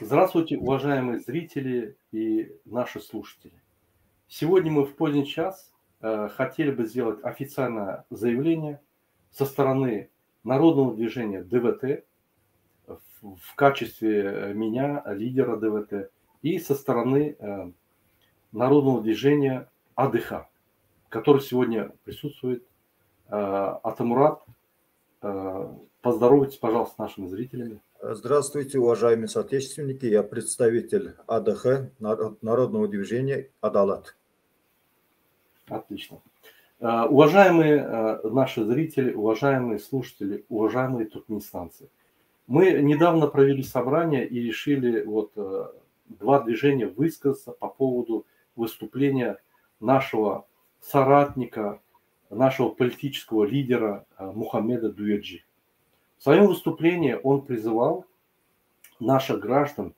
Здравствуйте, уважаемые зрители и наши слушатели. Сегодня мы в поздний час хотели бы сделать официальное заявление со стороны народного движения ДВТ в качестве меня, лидера ДВТ, и со стороны народного движения АДХ, который сегодня присутствует. Атамурат, поздоровайтесь, пожалуйста, с нашими зрителями. Здравствуйте, уважаемые соотечественники. Я представитель АДХ, Народного движения «Адалат». Отлично. Уважаемые наши зрители, уважаемые слушатели, уважаемые туркменистанцы, мы недавно провели собрание и решили вот два движения высказаться по поводу выступления нашего соратника, нашего политического лидера Мухаммеда Дуеджи. В своем выступлении он призывал наших граждан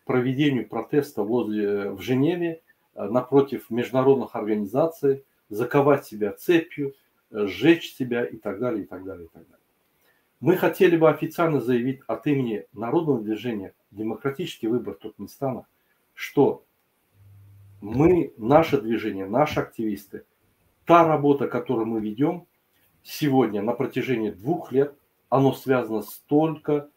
к проведению протеста в Женеве напротив международных организаций, заковать себя цепью, сжечь себя и так далее, и так далее, и так далее. Мы хотели бы официально заявить от имени Народного движения «Демократический выбор Туркменистана», что мы, наше движение, наши активисты, та работа, которую мы ведем сегодня на протяжении 2 лет, оно связано столько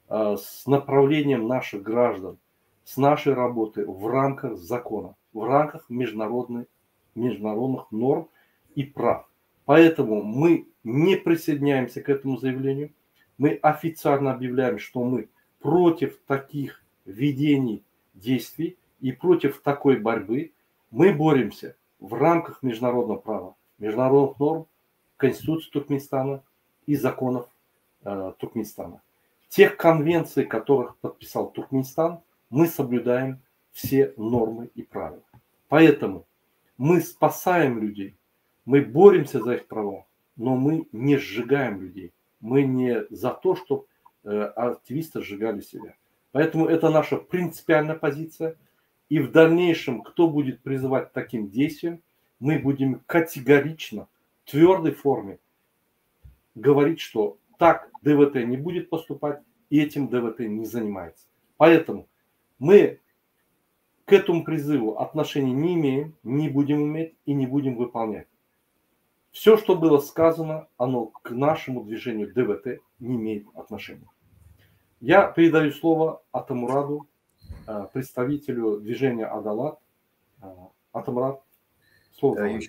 с направлением наших граждан, с нашей работы в рамках закона, в рамках международных норм и прав. Поэтому мы не присоединяемся к этому заявлению. Мы официально объявляем, что мы против таких ведений действий и против такой борьбы. Мы боремся в рамках международного права, международных норм, Конституции Туркменистана и законов Туркменистана. Тех конвенций, которых подписал Туркменистан, мы соблюдаем все нормы и правила. Поэтому мы спасаем людей, мы боремся за их права, но мы не сжигаем людей. Мы не за то, чтобы активисты сжигали себя. Поэтому это наша принципиальная позиция. И в дальнейшем, кто будет призывать к таким действиям, мы будем категорично, в твердой форме говорить, что так ДВТ не будет поступать, и этим ДВТ не занимается. Поэтому мы к этому призыву отношения не имеем, не будем иметь и не будем выполнять. Все, что было сказано, оно к нашему движению ДВТ не имеет отношения. Я передаю слово Атамураду, представителю движения «Адалат». Атамурат, слово вам.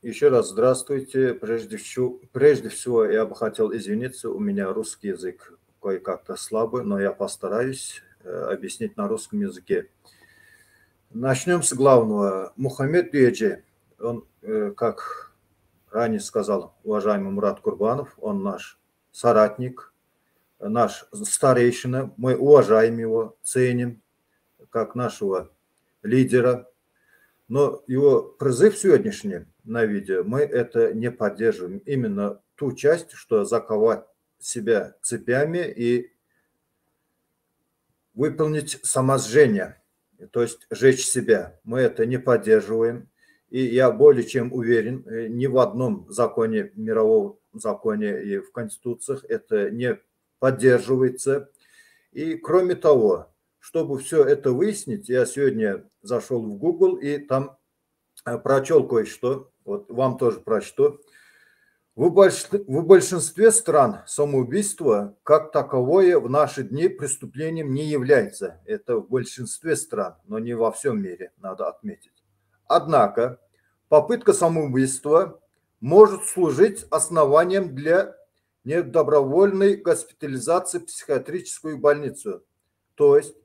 Еще раз здравствуйте. Прежде всего, я бы хотел извиниться, у меня русский язык кое-как-то слабый, но я постараюсь объяснить на русском языке. Начнем с главного. Мухаммед Дуеджи, он, как ранее сказал уважаемый Мурат Курбанов, он наш соратник, наш старейшина, мы уважаем его, ценим как нашего лидера. Но его призыв сегодняшний на видео, мы это не поддерживаем. Именно ту часть, что заковать себя цепями и выполнить самосжение, то есть сжечь себя. Мы это не поддерживаем. И я более чем уверен, ни в одном законе, мировом законе и в конституциях это не поддерживается. И кроме того, чтобы все это выяснить, я сегодня зашел в Google и там прочел кое-что, вот вам тоже прочту. В большинстве стран самоубийство как таковое в наши дни преступлением не является. Это в большинстве стран, но не во всем мире, надо отметить. Однако попытка самоубийства может служить основанием для недобровольной госпитализации в психиатрическую больницу. То есть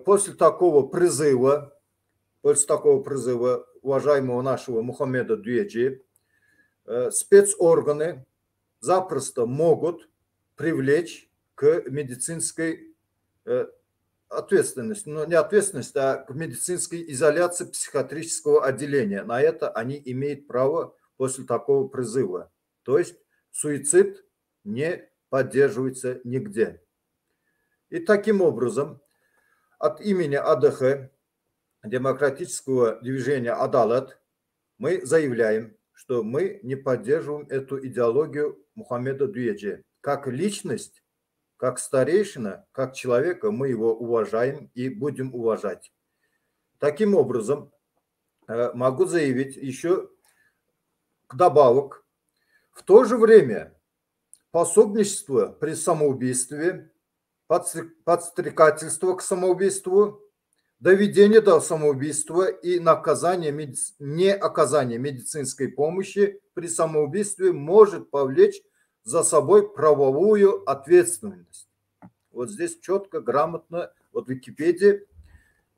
после такого призыва уважаемого нашего Мухаммеда Дуеджи, спецорганы запросто могут привлечь к медицинской ответственности, но не ответственности, а к медицинской изоляции психиатрического отделения. На это они имеют право после такого призыва. То есть суицид не поддерживается нигде. И таким образом, от имени АДХ, Демократического движения «Адалат», мы заявляем, что мы не поддерживаем эту идеологию Мухаммеда Дуеджи как личность, Как старейшина, как человека мы его уважаем и будем уважать. Таким образом, э, могу заявить еще добавок, в то же время пособничество при самоубийстве, подстрекательство к самоубийству, доведение до самоубийства и наказание, не оказание медицинской помощи при самоубийстве может повлечь за собой правовую ответственность. Вот здесь четко, грамотно, вот в Википедии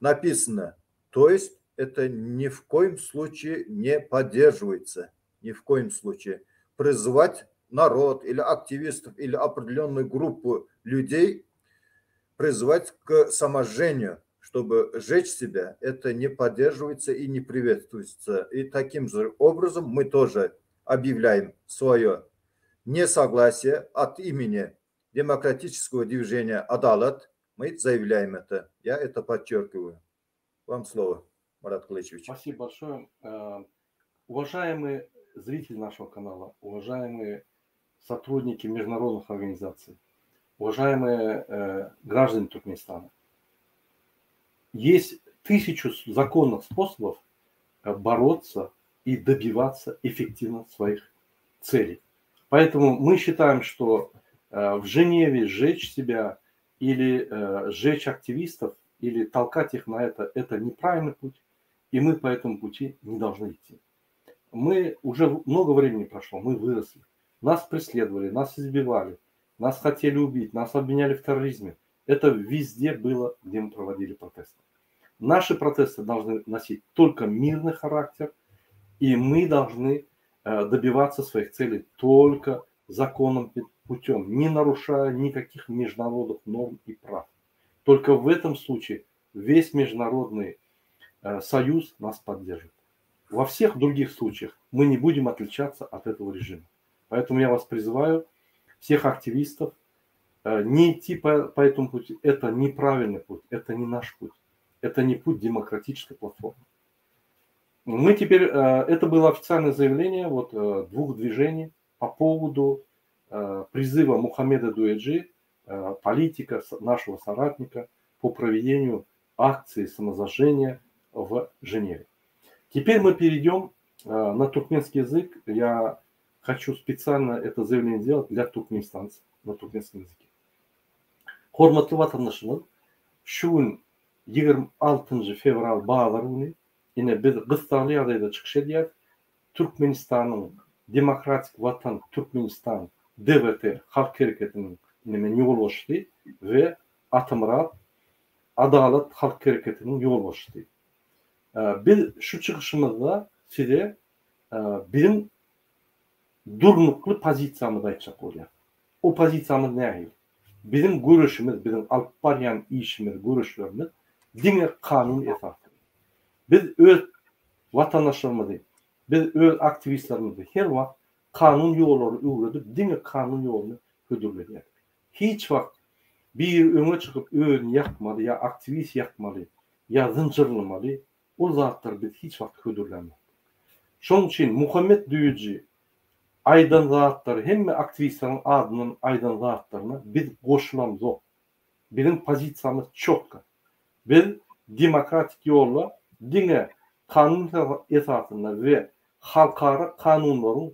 написано. То есть это ни в коем случае не поддерживается. Ни в коем случае. Призывать народ или активистов или определенную группу людей призывать к саможжению, чтобы сжечь себя, это не поддерживается и не приветствуется. И таким же образом мы тоже объявляем свое несогласие от имени демократического движения «Адалат». Мы заявляем это. Я это подчеркиваю. Вам слово, Марат Кылычевич. Спасибо большое. Э, уважаемые зрители нашего канала, уважаемые сотрудники международных организаций, уважаемые э, граждане Туркменистана, есть тысячу законных способов э, бороться и добиваться эффективно своих целей. Поэтому мы считаем, что э, в Женеве сжечь себя или э, сжечь активистов, или толкать их на это, это неправильный путь, и мы по этому пути не должны идти. Мы уже много времени прошло, мы выросли. Нас преследовали, нас избивали, нас хотели убить, нас обвиняли в терроризме. Это везде было, где мы проводили протесты. Наши протесты должны носить только мирный характер, и мы должны э, добиваться своих целей только законным путем, не нарушая никаких международных норм и прав. Только в этом случае весь международный э, союз нас поддержит. Во всех других случаях мы не будем отличаться от этого режима. Поэтому я вас призываю, всех активистов, э, не идти по, по этому пути. Это неправильный путь, это не наш путь. Это не путь демократической платформы. Мы теперь, э, это было официальное заявление вот двух движений по поводу призыва Мухаммеда Дуэджи, политика, нашего соратника, по проведению акции самозажжения в Женеве. Теперь мы перейдем на туркменский язык. Я хочу специально это заявление сделать для туркменистанцев на туркменском языке. Hormatly watandaşymyz, şu gün 26 fewral bazar güni ine biz gyssagly ýagdaýda çykyş edýäris. Türkmenistanyň Demokratik Watan Türkmenistan DWT halk hereketiniň ine men ýolbaşçysy we Atamyrat Adalat halk hereketiniň ýolbaşçysy. Biz şu çykyşymyzda size biziň durnukly pozisiýamyzy aýtjak bolýas. O pozisiýamyz nähili? Biziň göreşimiz, biziň alyp barýan işimiz, göreşlerimiz diňe kanun esasynda. Biz öz watandaşlarymyzy, biz öz aktiwistlerimizi her wagt kanun ýollary öwredip, diňe kanun ýoluny hödürlenýäris. Hiç wagt biri öňe çykyp özüni ýakmaly ýa aktiwist ýakmaly ýa zynjyrlamaly, ol zatlary biz hiç wagt hödürlämok. Şonuň üçin Muhammet Düýeji aýdan zatlary hemme aktiwistleriň adyndan aýdan zatlaryna biz goşulamzok. Biziň pozisiýamyz çotga. Biz demokratik ýolda diňe kanun esasynda we halkara kanunlaryň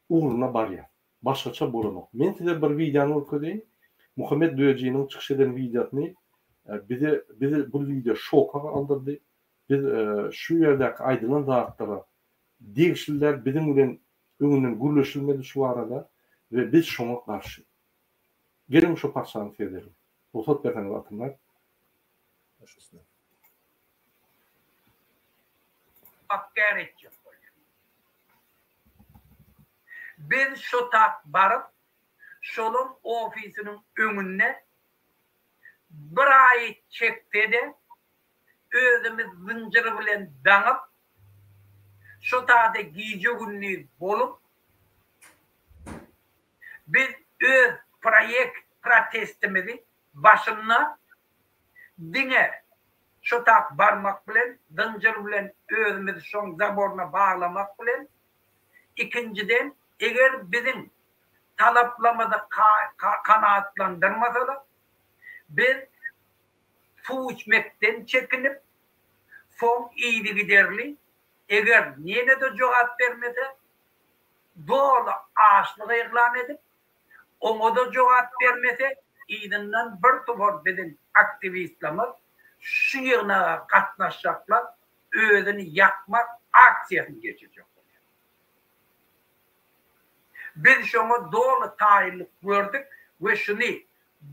ugruna barýas. Başgaça bolanok. Men size bir wideony görkezeýin. Muhammet Düýejiniň çykyş eden wideosyny bize bizi bu wideo şoka galdyrdy. Biz şu ýerdäki aýdylan zatlara degişli däl, biziň bilen öňünden gürleşilmedi şu barada we biz şoňa garşy. Geliň şu parçany sezeliň. Rugsat berseňiz Atamyrat. Baş üstüne. Bakgär etjek bolýar. Biz şo tak baryp, şolaň ofisiniň öňünde bir aý çekse-de, özümiz zynjyr bilen daňyp, şo tada gije-gündiz bolup, biz öz proýekt protestimizi başynda diňe şo tak barmak bilen, zynjyr bilen özümizi şoň zaboryna baglamak bilen, ikinjiden, eger biziň. talaplarymyzy kanagatlandyrmasalar, biz suw içmekden çekinip, soň yzygiderli, eger ýene-de jogap bermese, doly açlyk yglan edip, oňa-da jogap bermese, yzyndan bir topar biziň aktiwistlerimiz şu ýygnaga gatnaşjaklar özüni ýakmak aksiýasyny geçirjek bolýar. Biz şoňa doly taýynlyk gördük we şuny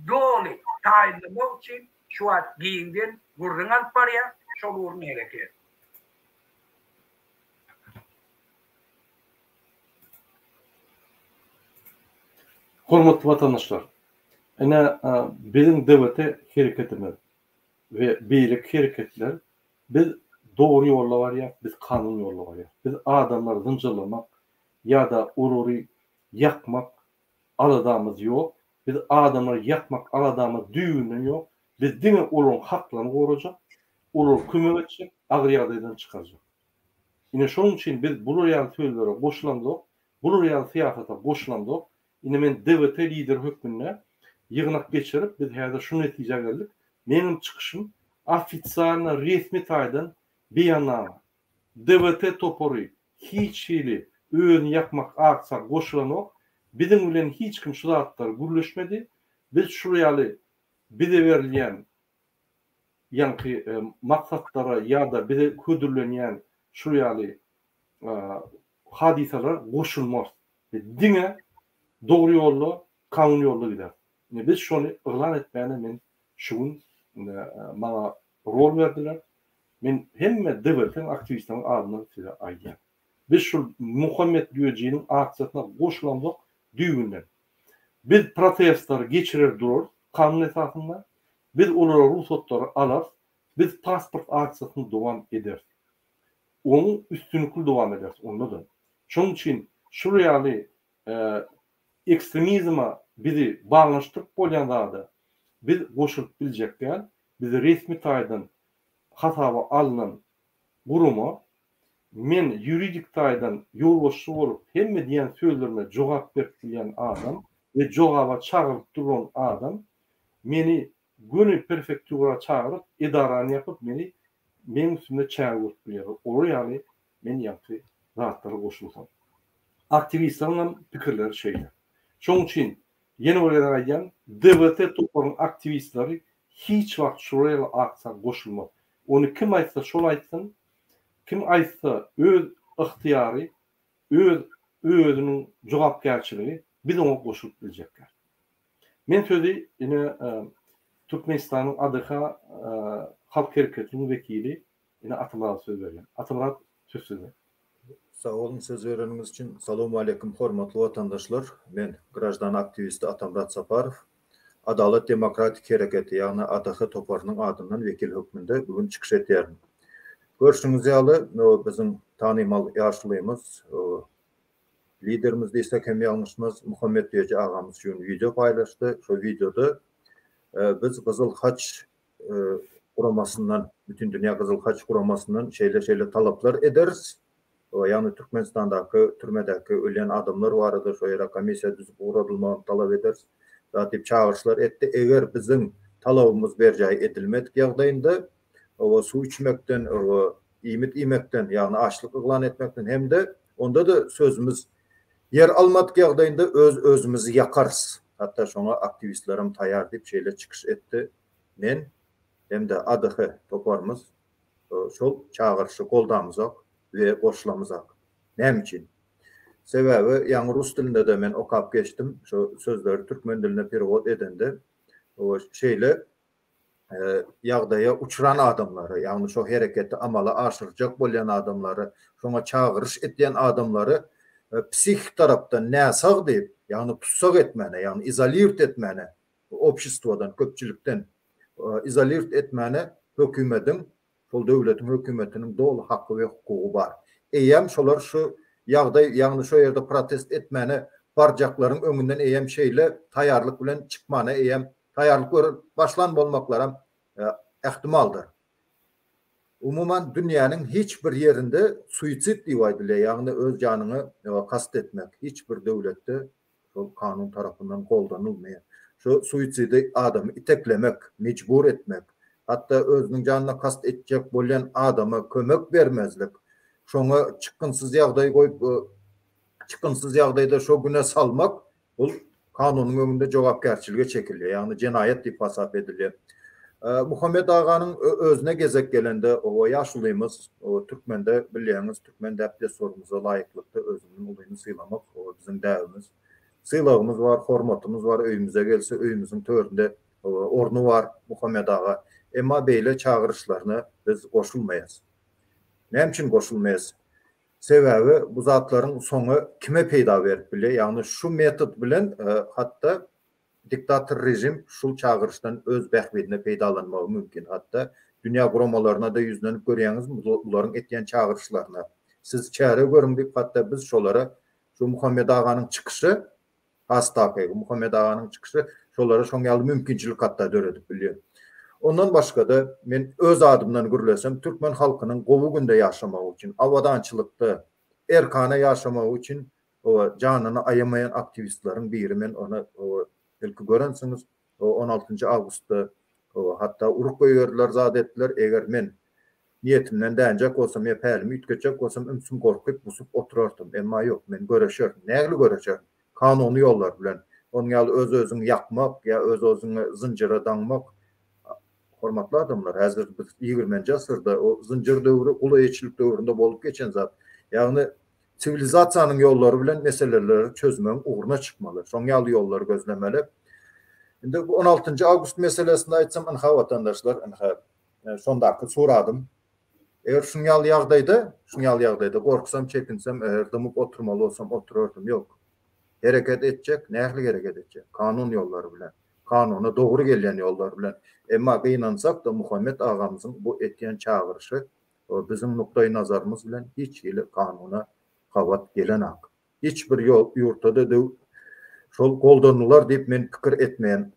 doly taýynlamak üçin şu wagt giňden gürrüň alyp barýas, şol ugrunda hereket. Hormatly watandaşlar! Ine, biziň DWT hereketimiz we beýleki hereketler biz dogry ýolda barýas, biz kanun ýolda barýas. Biz adamlary zynjyrlamak ýa-da olary ýakmak aladamyz ýok. Biz adamlary ýakmak aladamyz düýbünden ýok. Biz diňe olaryň haklaryny gorajak, olara kömek etjek, agyr ýagdaýdan çykarjak. Ine şonuň üçin biz bular ýaly sözlere goşulamzok, bular ýaly syýasata goşulamzok. Ine men DWT lideri hökmünde ýygnak geçirip biz häzir şu netijä geldik. Meniň çykyşym ofisialno resmi taýdan beýannama. DWT topary hiç hili özüni ýakmak aksiýa goşulanok. Biziň bilen hiç kim şu zatlary gürleşmedi. Biz şul ýaly bize berilýän ýaňky maksatlara ýa-da bize hödürlenýän şul ýaly hadysalara goşulmarys. Biz diňe dogry ýolda, kanun ýolda gideris. Ine biz şony yglan etmäne men şu gün maňa rol berdiler. Men hemme DWT-niň aktiwistleriniň adyndan size aýdýan. Biz şul Muhammet Düýejiniň aksiýasyna goşulamzok düýbünden. Biz protestleri geçirer durarys kanun esasynda. Biz olara rugsatlary alarys. Biz pasport aksiýasyny dowam ederis. Onuň üstünlikli dowam ederis onda-da. Şonuň üçin şul ýaly ekstremizme bizi baglanyşdyryp bolýan zada biz goşulyp biljek däl. Biz resmi taýdan hasaba alnan gurama. Men ýuridik taýdan ýolbaşçy bolup hemme diýen sözlerime jogap berip bilýän adam we jogaba çagyryp duran adam meni göni prefektura çagyryp edarany ýapyp meni meň üstümde çäre görüp bilýärler. Olar ýaly men ýaňky zatlara goşulsam. Aktiwistleriň hem pikirleri şeýle. Şonuň üçin ýene bir gezek aýdýan, DWT toparyň aktiwistleri hiç wagt şular ýaly aksiýa goşulmaz. Ony kim aýtsa şol aýtsyn, kim aýtsa öz ygtyýary, öz özüniň jogapkärçiligi, biz oňa goşulyp biljek däl. Men sözi ine Türkmenistanyň ADH halk hereketiniň wekili ine Atamyrada söz berýän. Atamyrat söz sizde. Sag boluň söz bereniňiz üçin. Salowmaleýkim hormatly watandaşlar. Men graždan aktiwisti Atamyrat Saparow. Adalat demokratik hereketi ýagny ADH toparynyň adyndan wekil hökmünde bu gün çykyş etýärin. Görşüňiz ýaly biziň tanymal ýaşulymyz Liderimiz diýsek hem ýalňyşmaz, Muhammet Düýeji agamyz şu gün wideo paýlaşdy. Şo wideoda biz Gyzyl Haç guramasyndan, Bütindünýä Gyzyl Haç guramasyndan şeýle-şeýle talaplar ederis. Ýagny Türkmenistandaky türmedäki ölýän adamlar barada şo ýere komissiýa düzüp ugradylmagyny talap ederis. Zat diýip çagyryşlar etdi. Eger biziň talabymyz berjaý edilmedik ýagdaýynda, suw içmekden, iýmit iýmekden, ýagny açlyk yglan etmekden hem-de onda-da sözümiz ýer almadyk ýagdaýynda öz-özümizi ýakarys. Hatda şoňa aktiwistlerem taýýar diýip şeýle çykyş etdi. Men hem-de ADH toparymyz şol çagyryşy goldamyzok we goşulamyzak. Näme üçin? Sebäbi ýaňy rus dilinde-de men okap geçdim, şo sözleri türkmen diline perewod edende şeýle ýagdaýa uçran adamlary, ýagny şo hereketi amala aşyrjak bolýan adamlary, şoňa çagyryş edýän adamlary psihik tarapdan näsag diýip, ýagny tussag etmäne, ýagny izolird etmäne, obşestwodan, köpçülikden izolird etmäne hökümediň Şol döwletiň hökümetiniň doly haky we hukugy bar. Eýýäm şolar şu ýagdaý, ýagny şo ýerde protest etmäne barjaklaryň öňünden eýýäm şeýle taýýarlyk bilen çykmana eýýäm taýýarlyk görüp başlan bolmaklaram ähtimaldyr. Umuman dünýäniň hiç bir ýerinde suisid diýip aýdylýar, ýagny öz janyňa kast etmek hiç bir döwletde. Şol kanun tarapyndan goldanylmaýar. Şu suiside adamy iteklemek, mejbur etmek, hatda özüniň janyna kast etjek bolýan adama kömek bermezlik, şoňa çykgynsyz ýagdaý goýup, çykgynsyz ýagdaýda şo güne salmak, bul kanunyň öňünde jogapkärçilige çekilýär, ýagny jenaýat diýip hasap edilýär. Muhammet aganyň özüne gezek gelende, oba ýaşulymyz, türkmende bilýäňiz, türkmen däp-dessurymyza laýyklykda özüňden ulyny sylamak, o biziň däbimiz. Sylagymyz bar, hormatymyz bar, öýümize gelse öýümiziň töründe orny bar Muhammet aga. Emma beýle çagyryşlaryna biz goşulmaýas. Näme üçin goşulmaýas? Sebäbi bu zatlaryň soňy kime peýda berip bilýär? Ýagny şu metod bilen hatda diktator režim şul çagyryşdan öz bähbidine peýdalanmagy mümkin. Hatda dünýä guramalaryna-da ýüzlenip görýäňizmi bularyň etýän çagyryşlaryna? Siz çäre görüň diýip hatda biz şolara şu Muhammet aganyň çykyşy Has takygy, Muhammet aganyň çykyşy şolara şoň ýaly mümkinçilik hatda döredip bilýär. Ondan başga-da, men öz adymdan gürlesem, türkmen halkynyň gowy günde ýaşamagy üçin, abadançylykda, erkana ýaşamagy üçin oba janyny aýamaýan aktiwistleriň biri men ony oba belki görensiňiz, on altynjy awgustda oba hatda urup goýberdiler, zat etdiler, eger men Niýetimden dänjek bolsam ýa pälimi üýtgetjek bolsam ümsüm gorkyp, busup oturardym. Emma ýok, men göreşerin. Nähili göreşerin? Kanuny ýollar bilen. Onuň ýaly öz-özüňi ýakmak ýa öz-özüňi zynjyra daňmak. Hormatly adamlar, häzir biz ýigrimenji asyrda, o zynjyr döwri gul eýeçilik döwründe bolup geçen zat. Ýagny siwilizasiýanyň ýollary bilen meseleleri çözmegiň ugruna çykmaly. Şoň ýaly ýollary gözlemeli. Indi bu on altynjy awgust meselesinde aýtsam, ynha watandaşlar, ynha Şondaky suradym. Eger şuň ýaly ýagdaýda, şuň ýaly ýagdaýda gorksam, çekinsem, eger dymyp oturmaly bolsam oturardym. Ýok. Hereket etjek, nähili hereket etjek? Kanun ýollary bilen. Kanuna dogry gelýän ýollar bilen. Emma gynansak-da Muhammet agamyzyň bu etýän çagyryşy biziň nukdaý nazarymyz bilen hiç hili kanuna gabat gelenak. Hiç bir ýurtda-da döw şol goldanylar diýip men pikir etmeýän.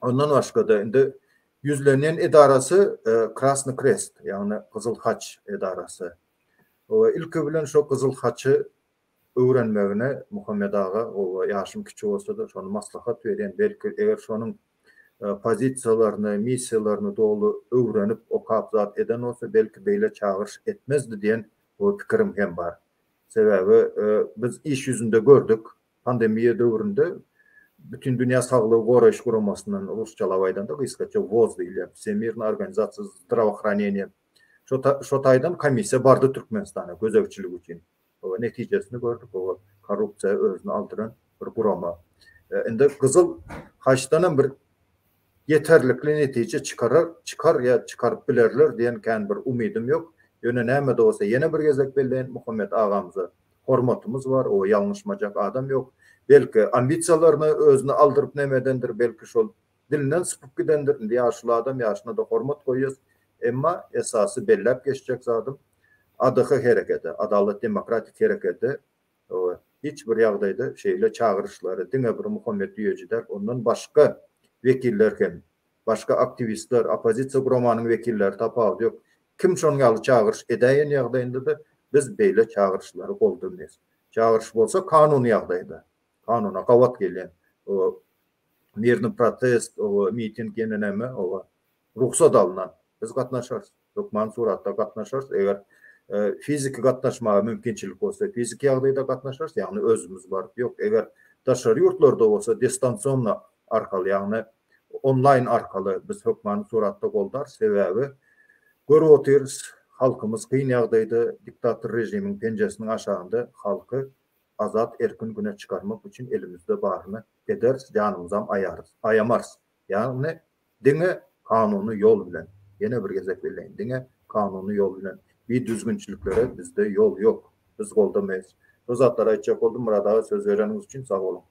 Ondan başga-da indi ýüzlenýän edarasy Krasny Krest, ýagny Gyzyl Haç edarasy. Ilki bilen şo Gyzyl Haçy öwrenmegini Muhammet aga, oba ýaşym kiçi bolsa-da şony maslahat berýän, belki eger şonuň pozisiýalaryny, missiýalaryny doly öwrenip, okap zat eden bolsa, belki beýle çagyryş etmezdi diýen pikirim hem bar. Sebäbi biz iş ýüzünde gördük, pandemiýa döwründe Bütindünýä Saglygy Goraýyş Guramasyndan, rusçalap aýdanda gysgaça WOZ diýilýär, Wsemirna Organizasiýa Zdravoohraneniýa, şo şo taýdan komissiýa bardy Türkmenistana gözegçilik üçin. Oba netijesini gördük, oba korrupsiýa özüni aldyran bir gurama. Indi Gyzyl Haçdanam bir ýeterlikli netije çykarar, çykar ýa çykaryp bilerler diýen kän bir umydym ýok. Ýöne näme-de bolsa ýene bir gezek belleýin, Muhammet agamyza hormatymyz bar, o ýalňyşmajak adam ýok. Belki ambisiýalaryna özüni aldyryp neme edendir, belki şol dilinden sypyp gidendir, indi ýaşuly adam, ýaşyna-da hormat goýýas. Emma esasy belläp geçjek zadym, ADH hereketi, Adalat demokratik hereketi Hawa, hiç bir ýagdaýda şeýle çagyryşlary diňe bir Muhammet Düýeji däl, ondan başga wekiller hem, başga aktiwistler, oppozisiýa guramanyň wekilleri tapawudy ýok, kim şonuň ýaly çagyryş edäýen ýagdaýynda-da biz beýle çagyryşlary goldamayas. Çagyryş bolsa kanuny ýagdaýda, kanuna gabat gelýän, hawa, mirny protest, hawa, miting ýene näme, hawa, rugsat alnan, biz gatnaşarys. Hökman suratda gatnaşarys. Eger fiziki gatnaşmaga mümkinçilik bolsa, fiziki ýagdaýda gatnaşarys, ýagny özümiz baryp, ýok, eger daşary ýurtlarda bolsa distansionna arkaly, ýagny onlaýn arkaly biz hökmany suratda goldarys. Sebäbi görüp otyrys, halkymyz kyn ýagdaýda, diktator režimiň penjesiniň aşagynda halky azat erkin güne çykarmak üçin elimizde baryny ederis, janymyzam aýarys, aýamarys. Ýagny Diňe kanuny ýol bilen. Ýene bir gezek belleýin, diňe kanuny ýol bilen. Bidüzgünçiliklere bizde ýol ýok. Biz goldamaýys. Şu zatlary aýtjak boldum. Myrat aga söz bereniňiz üçin sag boluň.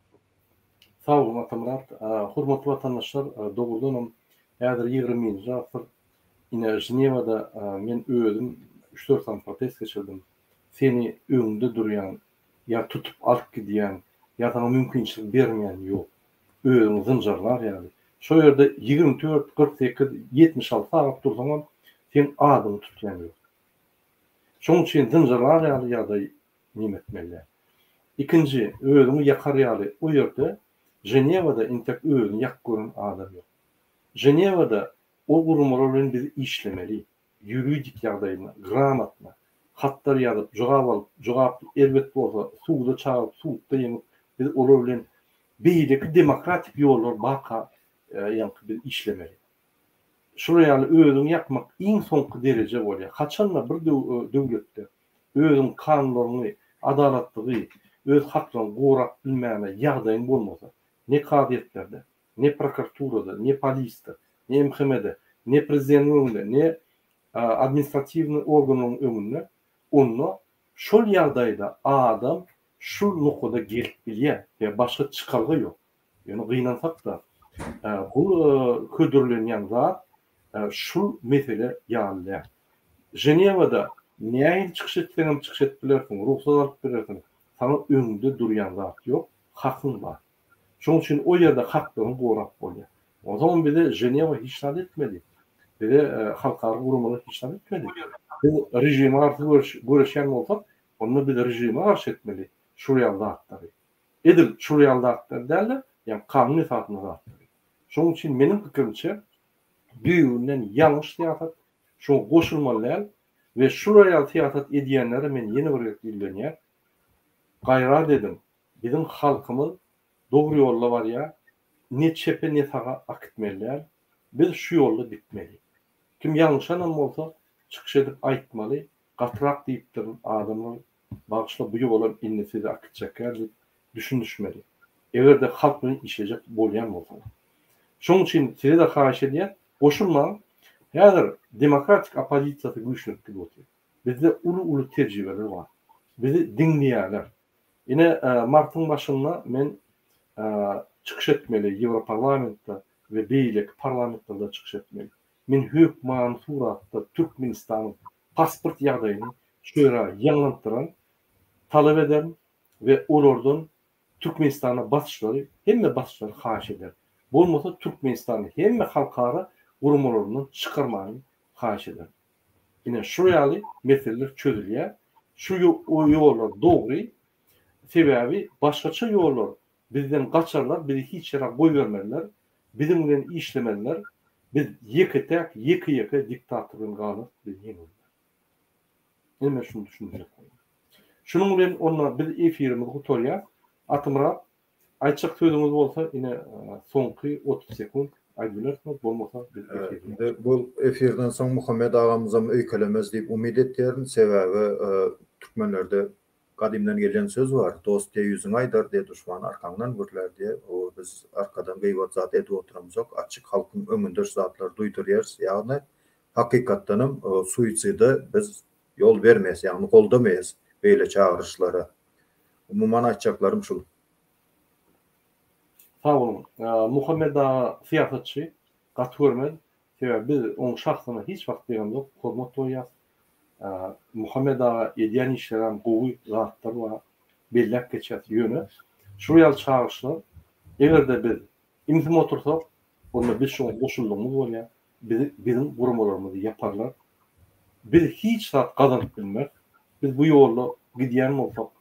Sag boluň Atamyrat. Hormatly watandaşlar, dogrudanam häzir ýigriminji asyr. Ine Ženewada men özüm üç-dört sany protest geçirdim. Seni öňüňde durýan ýa tutup alyp gidýän, ýa saňa mümkinçilik bermeýän ýok. Özüňi zynjyrlar ýaly. Şo ýerde 24, 48, 76 sagat dursaňam, seň adyňy tutýan ýok. Şoň üçin zynjyrlar ýaly ýagdaý neme etmeli däl. Ikinji, özüňi ýakar ýaly o ýerde Ženewada entek özüni ýakyp gören adam ýok. Ženewada o guramalar bilen biz işlemeli. Ýuridik ýagdaýynda, gramotno, hatlar ýazyp, jogap alyp, jogap erbet bolsa, suda çagyryp, sudda ýeňip, biz olar bilen beýleki demokratik ýollar barka ýaňky biz işlemeli. Şular ýaly özüňi ýakmak iň soňky dereje bolýar. Haçanda bir döwletde özüň kanunlaryňy, adalatlygy, öz haklaryňy gorap bilmäne ýagdaýyň bolmasa, ne kazyýetlerde, ne prokuraturada, ne polisde, ne MHM-de, ne prezidentiň öňünde, ne administratiwnyý organlaryň öňünde, onda şol ýagdaýda adam şul nokada gelip bilýär we başga çykalga ýok. Ýöne gynansak-da, bu hödürlenýän zat şul mesele ýaly däl. Ženewada nähili çykyş etseňem çykyş edip bilersiň, rugsat alyp bilersiň, saňa öňde durýan zat ýok, hakyň bar. Şonuň üçin o ýerde haklaryňy gorap bolýar. Onsoňam bize Ženewa hiç zat etmedi. Bize halkara guramalar hiç zat etmedi. Biz režime garşy göreşýän bolsak, onda biz režime garşy etmeli şul ýaly zatlary. Edil şul ýaly zatlary däl-de, ýagny kanun esasynda zatlary. Şonuň üçin meniň pikirimçe, düýbünden ýalňyş syýasat, şoňa goşulmaly däl we şular ýaly syýasat edýänlere men ýene bir gezek ýüzlenýän, gaýrat ediň, biziň halkymyz dogry ýolda barýar, ne çepe ne saga akitmeli däl, biz şu ýolda gitmeli. Kim ýalňyşanam bolsa çykyş edip aýtmaly, gatyrak diýipdirin, adamlar Bagyşla bu ýolam indi sizi akitjekgär diýip düşünişmeli. Eger-de halk bilen işlejek bolýan bolsaňyz. Şonuň üçin size-de haýyş edýän, goşulmaň. Häzir demokratik oppozisiýasy güýçlenip gidip otyr. Bizde uly-uly tejribeler bar. Bizi diňleýärler. Ine, martyň başynda men çykyş etmeli Ýewroparlamentde we beýleki parlamentlerde çykyş etmeli. Men hökmany suratda Türkmenistanyň pasport ýagdaýyny şu ýere ýaňlantdyran talap ederin we olardan Türkmenistana basyşlary hemme basyşlary haýyş ederin. Bolmasa Türkmenistany hemme halkara guramalaryndan çykarmagyny haýyş ederin. Ine şu ýaly meseleler çözülýär. Şu ýollar dogry. Sebäbi başgaça ýollar bizden gaçarlar, bizi hiç ýere goýbermezler, biziň bilen işlemezler. Biz ýeke-täk, ýeke-ýeke diktator bilen galarys, biz ýeňerler. Ine men şuny düşündirjek boldum. Şunuň bilen onda biz efirimizi gutarýas. Atymyrat, aýtjak sözüňiz bolsa ine soňky 30 sekunt aýdyp bilersiňiz, bolmasa biz efirimizi. Indi bu efirden soň Muhammet agamyzam öýkelemez diýip umyt etýärin. Sebäbi türkmenlerde Gadymdan gelýän söz bar, Dost diýe ýüzüňe aýdar diýe, duşman arkaňdan gürlär diýe. Hawa, biz arkadan gybat zat edip oturamzok, açyk halkyň öňünde şu zatlary duýdurýarys. Ýagny, hakykatdanam suiside biz ýol bermeýäs, ýagny goldamaýas beýle çagyryşlara. Umuman aýtjaklarym şul. Sag boluň. Muhammet aga syýasatçy, gaty görmez. Sebäbi biz oň şahsyna hiç wagt degemzok, hormat goýýas. Muhammet aga edýän işlerem gowy zatlar bar, belläp geçýäs. Ýöne şul ýaly çagyryşlar eger-de biz ümsüm otursak, onda biz şoňa goşuldygymyz bolýar, bizi biziň guramalarymyzy ýaparlar. Biz hiç zat gazanyp bilmeris. Biz bu ýolda gidýän bolsak,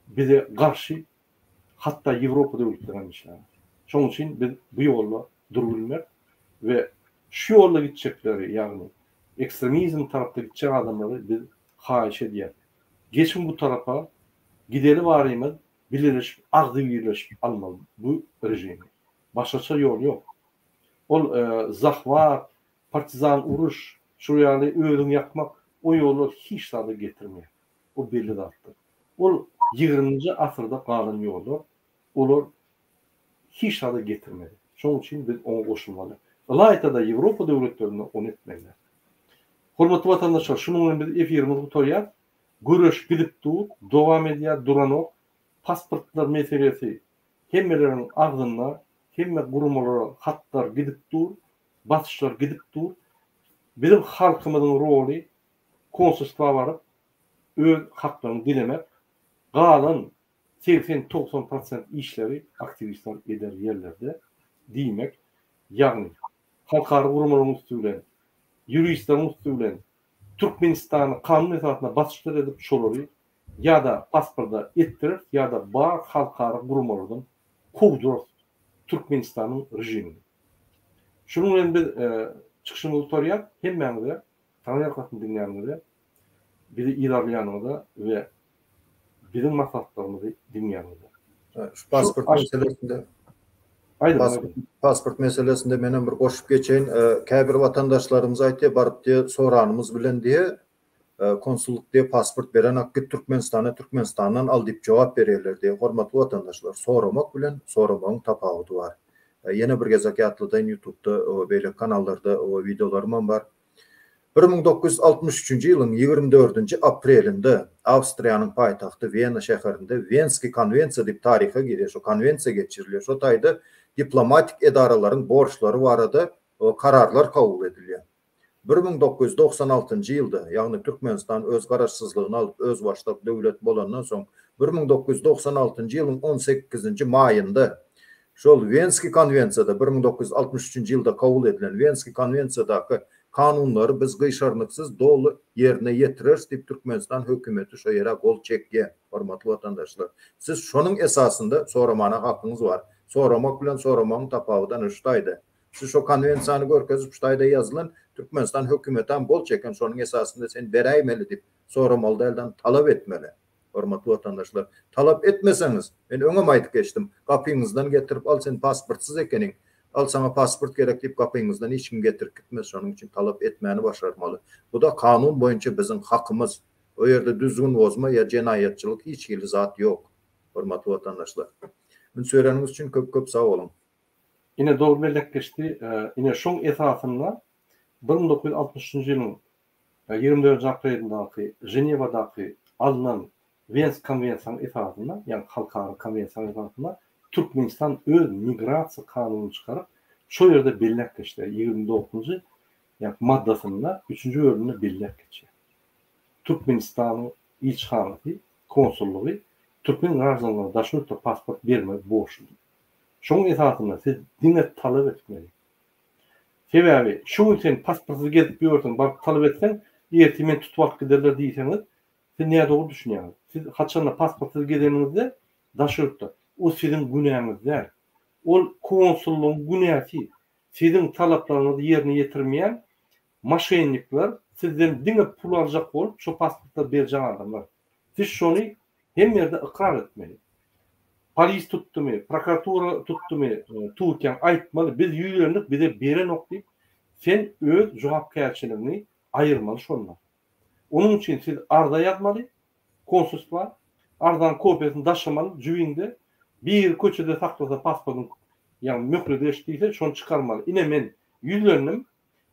bize garşy hatda Ýewropa döwletleri hem işlär. Şonuň üçin biz bu ýolda durup bilmeris we şu ýolda gitjekleri, ýagny ekstremizm tarapda gitjek adamlary biz haýyş edýäris. Geçiň bu tarapa, gideli barymyz bileleşip, agzybirleşip almaly bu režimi. Başgaça ýol ýok. Ol zahwat, partizan uruş, şul ýaly özüňi ýakmak o ýollar hiç zada getirmeýär. O belli zatdyr. Ol ýigriminji asyrda galan ýollar, olar hiç zada getirmedi. Şonuň üçin biz oňa goşulmaly. Ylaýta-da Ýewropa döwletlerinde ony etmeliler. Hormatly watandaşlar, şunuň bilen biz efirimizi gutarýas. Göreş gidip dur, dowam edýär, duranok. Pasportlar meselesi hemmeleriň agzynda, hemme guramalara hatlar gidip dur, basyşlar gidip dur. Biziň halkymyzyň roly konsulstwa baryp, öz haklaryny dilemek, galan 80-90 prosent işleri aktiwistler eder ýerlerde diýmek, ýagny halkara guramalaryň üsti bilen, ýuristleriň üsti bilen Türkmenistany kanun esasynda basyşlar edip şolary. Ýa-da pasporta etdireris ýa-da bar halkara guramalardan kowdurarys Türkmenistanyň režimini. Şunuň bilen biz çykyşymyzy gutarýas. Hemmäňize taňryýalkasyn diňläniňize, bizi yzarlaýanyňyza we biziň maslahatlarymyzy diňläniňize. Şu pasport meselesinde Pasport meselesinde menem bir goşup geçeýin. Käbir watandaşlarymyz aýtýar, baryp diýe soranymyz bilen diýe konsullyk diýe pasport berenak git Türkmenistana Türkmenistandan al diýip jogap berýärler diýe. Hormatly watandaşlar, soramak bilen soramagyň tapawudy bar. Ýene bir gezek ýatladaýyn ýutubda beýleki kanallarda wideolarymam bar. 1963-nji ýylyň 24-nji aprelinde Awstriýanyň paýtagty Wena şäherinde Wenskiý konwensiýa diýip taryha girýär. Şo konwensiýa geçirilýär. Şo taýda diplomatik edaralaryň borçlary barada kararlar kabul edilýär. 1996-njy ýylda, ýagny Türkmenistan öz garaşsyzlygyny alyp özbaşdak döwlet bolandan soň 1996-njy ýylyň on sekizinji maýynda Şol Wenskiý konwensiýada, 1963-nji ýylda kabul edilen Wenskiý konwensiýadaky kanunlary biz gyşarnyksyz doly ýerine ýetireris diýip Türkmenistan hökümeti şo ýere gol çekýär, hormatly watandaşlar. Siz şonuň esasynda soramana hakyňyz bar. Soramak bilen soramagyň tapawudy ana şu taýda. Siz şo konwensiýany görkezip şu taýda ýazylan Türkmenistan hökümetam gol çeken şonuň esasynda sen beräýmeli diýip soramaly dälden talap etmeli. Hormatly watandaşlar, talap etmeseňiz, men öňem aýdyp geçdim, gapyňyzdan getirip al sen pasportsyz ekeniň, al saňa pasport gerek diýip gapyňyzdan hiç kim getirip gitmez, şonuň üçin talap etmäni başarmaly. Bu-da kanun boýunça biziň hakymyz. O ýerde düzgün bozma ýa jenaýatçylyk hiç hili zat ýok, hormatly watandaşlar. Üns bereniňiz üçin köp-köp sag boluň. Ine dogry belläp geçdi. Ine şoň esasynda 1963-nji ýylyň 24-nji aprelindäki Ženewadaky alnan Wensk konwensiýanyň esasynda, ýagny halkara konwensiýanyň esasynda Türkmenistan öz migrasiýa kanunyny çykaryp, şo ýerde belläp geçdi, 29-njy ýagny maddasynda, üçünji bölüminde belläp geçýär. Türkmenistanyň ilçihanasy, konsullygy türkmen graždanlaryna daşary ýurtda pasport bermegi borçludyr. Şonuň esasynda siz diňe talap etmeli. Sebäbi şu gün sen pasportsyz gezip ýörsüň, baryp talap etseň, ertir meni tutup alyp giderler diýseňiz, siz nädogry düşünýäňiz. Siz haçanda pasportsyz gezeniňizde daşary ýurtda, o siziň günäňiz däl. Ol konsullygyň günäsi. Siziň talaplaryňyzy ýerine ýetirmeýän moşennikler sizden diňe pul aljak bolup şo pasportlary berjek adamlar. Siz şony hemme ýerde ykrar etmeli. Polis tutdumy, prokuratura tutdumy Türkiýäň aýtmaly biz ýüzlendik bize berenok diýip sen öz jogapkärçiligiňi aýyrmaly şonda. Onuň üçin siz arza ýazmaly konsulstwa, arzanyň kopiýasyny daşamaly jübiňde, biri köçede saklasa pasportyň ýagny möhleti geçdi diýse şony çykarmaly. Ine men ýüzlendim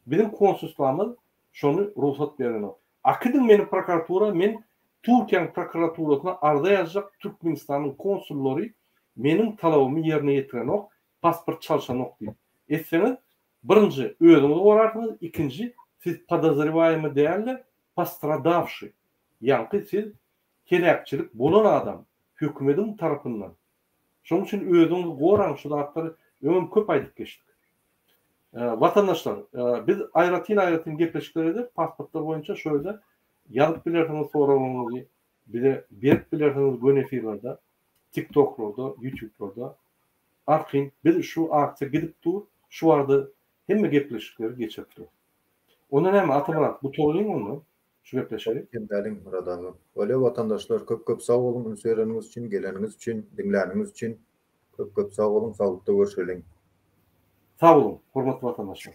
biziň konsulstwamyz şony rugsat berenok. Äkidiň meni prokuratura men Türkiýäň prokuraturasyna arza ýazjak Türkmenistanyň konsullary meniň talabymy ýerine ýetirenok pasport çalşanok diýip. Etseňiz birinji özüňizi gorarsyňyz ikinji siz podozrewaýemy dälde postradawşy ýaňky siz heläkçilik bolan adam hökümediň tarapyndan Şonuň üçin özüňizi goraň şu zatlary öňem köp aýdyp geçdik. Watandaşlar biz aýratyn aýratyn gepleşikler ederis pasportlar boýunça şo ýerde ýazyp bilersiňiz soraglaryňyzy bize berip bilersiňiz göni efirlerde tiktoklarda ýutublarda arkaýyn biz şu aksiýa gidip dur şu barada hemme gepleşikleri geçirip durus. Onda näme Atamyrat gutaralyň onda. Şu gepleşigi. Jemläliň Myrat aga. Bolýa watandaşlar köp köp sag boluň üns bereniňiz üçin geleniňiz üçin diňläniňiz üçin köp köp sag boluň saglykda görşeliň. Sag boluň hormatly watandaşlar.